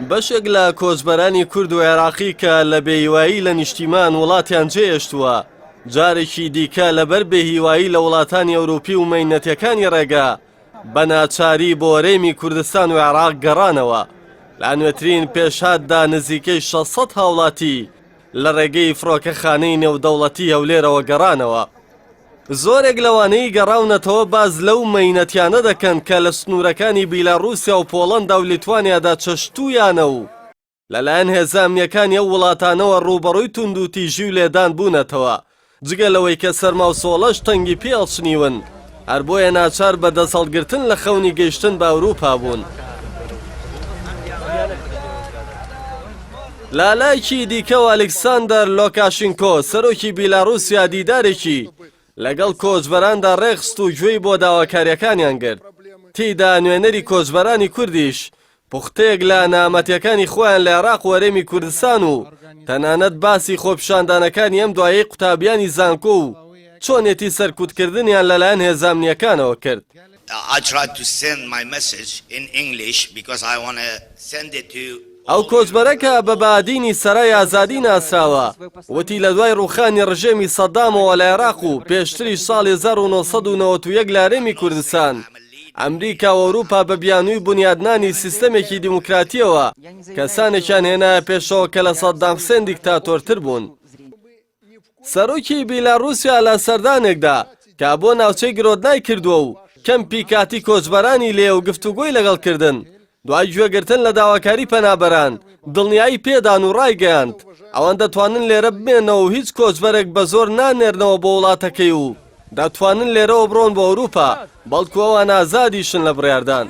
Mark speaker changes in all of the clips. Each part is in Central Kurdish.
Speaker 1: بەشێک لە کۆچبەرانی کورد و عێراقی کە لە بێهیوایی لە نیشتیمان وڵاتیان جێهێشتووە، جارێکی دیکە لەبەر بێهیوایی لە وڵاتانی ئەوروپی و مەینەتیەکانی ڕێگە بە ناچاری بۆ هەرێمی کوردستان و عێراق گەڕانەوە. لە نوێترین پێشهاتدا نزیکەی 600 هاوڵاتی لە ڕێگەی فڕۆکەخانەی نێودەوڵەتی هەولێرەوە گەڕانەوە. زۆرێک لەوانەی گەڕاونەتەوە باس لەو مەینەتیانە دەکەن کە لە سنوورەکانی بیلاڕووسیا و پۆڵەندا و لیتوانیادا چەشتوویانە و لەلایەن هێزە ئەمنییەکانی ئەو وڵاتانەوە ڕووبەڕووی توندوتیژی و لێدان بوونەتەوە، جگە لەوەی کە سەرما و سۆڵەش تەنگی پێ هەڵچنیون، هەر بۆیە ناچار بە دەستهەڵگرتن لە خەونی گەیشتن بە ئەوروپا بوون. لە لایەکی دیکەوە ئەلیکساندەر لۆکاشینکۆ، سەرۆکی بیلاڕووسیا دیدارێکی لەگەڵ کۆچبەراندا ڕێکخست و گوێی بۆ داواکارییەکانیان گرت، تێیدا نوێنەری کۆچبەرانی کوردیش پوختەیەک لە نەهامەتیەکانی خۆیان لە عێراق و هەرێمی کوردستان و تەنانەت باسی خۆپیشاندانەکانی ئەم دوایەی قوتابیانی زانکۆ و چۆنێتی سەرکوتکردنیان لەلایەن هێزە ئەمنییەکانەوە کرد. ئەو کۆچبەرە کە بە بادینی سەرای ئازادی ناسراوە، وتی لە دوای ڕووخانی ڕژێمی سەدامەوە لە عێراق و پێشتریش ساڵی 1991 لە هەرێمی کوردستان، ئەمریکا و ئەوروپا بە بیانووی بونیادنانی سیستەمێکی دیموکراتییەوە کەسانێکیان هێنایە پێشەوە کە لە سەدام حسێن دیکتاتۆرتر بوون. سەرۆکی بیلاڕووسیا لە سەردانێکدا کە بۆ ناوچەی گرۆدنای کردووە و کەمپی کاتی کۆچبەرانی لێیە و گفتوگۆی لەگەڵ کردن، دوای گوێگرتن لە داواکاری پەنابەران، دڵنیایی پێدان و ڕایگەیاند، ئەوان دەتوانن لێرە بمێنەوە و هیچ کۆچبەرێک بە زۆر نانێرنەوە بۆ وڵاتەکەی و دەتوانن لێرەوە بڕۆن بۆ ئەوروپا، بەڵکو ئەوان ئازادیشن لە بڕیاردان.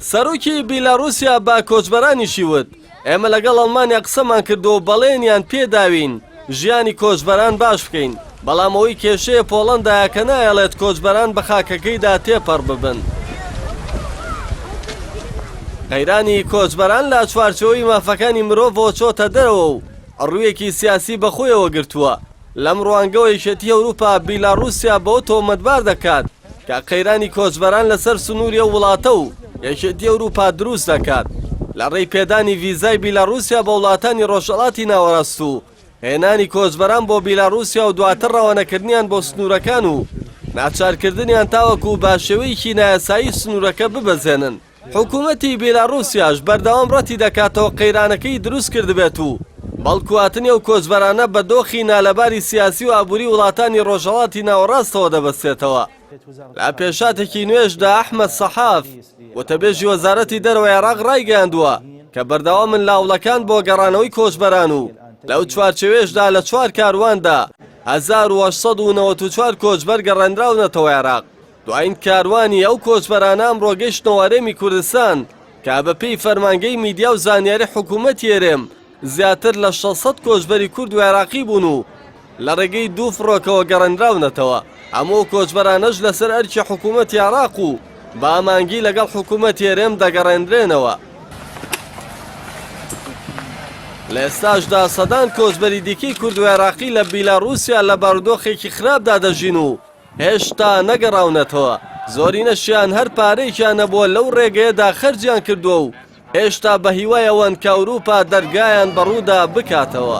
Speaker 1: سەرۆکی بیلاڕوسیا بە کۆچبەرانیشی وت، ئێمە لەگەڵ ئەڵمانیا قسەمان کردووە و بەڵێنیان پێداوین ژیانی کۆچبەران باش بکەین، بەڵام ئەوەی کێشەیە پۆڵەندایە کە نایەڵێت کۆچبەران بە خاکەکەیدا تێپەڕ ببن. قەیرانی کۆچبەران لە چوارچێوەی مافەکانی مرۆڤەوە چۆتە دەرەوە و ڕوویەکی سیاسی بەخۆیەوە گرتووە. لەم ڕوانگەوە یەکێتی ئەوروپا بیلاڕوسیا بەوە تۆمەتبار دەکات کە قەیرانی کۆچبەران لەسەر سنووری ئەو وڵاتە و یەکێتی ئەوروپا دروست دەکات لە ڕێی پێدانی ڤیزای بیلاڕوسیا بە وڵاتانی ڕۆژهەڵاتی ناوەڕاست و هێنانی کۆچبەران بۆ بیلاڕوسیا و دواتر ڕەوانەکردنیان بۆ سنوورەکان و ناچارکردنیان تاوەکو بە شێوەیەکی نایاسایی سنوورەکە ببەزێنن. حکومەتی بیلاڕوسیاش بەردەوام ڕەتی دەکاتەوە قەیرانەکەی دروست کردبێت و بەڵکو هاتنی ئەو کۆچبەرانە بە دۆخی نالەباری سیاسی و ئابووری وڵاتانی ڕۆژهەڵاتی ناوەڕاستەوە دەبەستێتەوە. لە پێشهاتێکی نوێشدا ئەحمەد سەحاف، وتەبێژی وەزارەتی دەرەوەی عێراق ڕایگەیاندووە کە بەردەوامن لە هەوڵەکان بۆ گەڕانەوەی کۆچبەران و لەو چوارچێوەیەشدا لە چوار کارواندا 1894 کۆچبەر گەڕێنراونەتەوە عێراق. دوایین کاروانی ئەو کۆچبەرانە ئەمڕۆ گەیشتنەوە هەرێمی کوردستان کە بەپێی فەرمانگەی میدیا و زانیاری حکوومەتی هەرێم زیاتر لە 600 کۆچبەری کورد و عێراقی بوون و لە ڕێگەی دوو فڕۆکەوە گەڕێنراونەتەوە. هەموو ئەو کۆچبەرانەش لەسەر ئەرکی حکوومەتی عێراق و بە ئامانگی لەگەڵ حکوومەتی هەرێم دەگەڕێنرێنەوە. لە ئێستاشدا سەدان کۆچبەری دیکەی کورد و عێراقی لە بیلاڕووسیا لە بارودۆخێکی خراپدا دەژین و هێشتا نەگەڕاونەتەوە، زۆرینەشیان هەر پارەیەکیان نەبووە لەو ڕێگەیەدا خەرجیان کردووە و هێشتا بە هیوای ئەوەن کە ئەوروپا دەرگایان بەڕوودا بکاتەوە.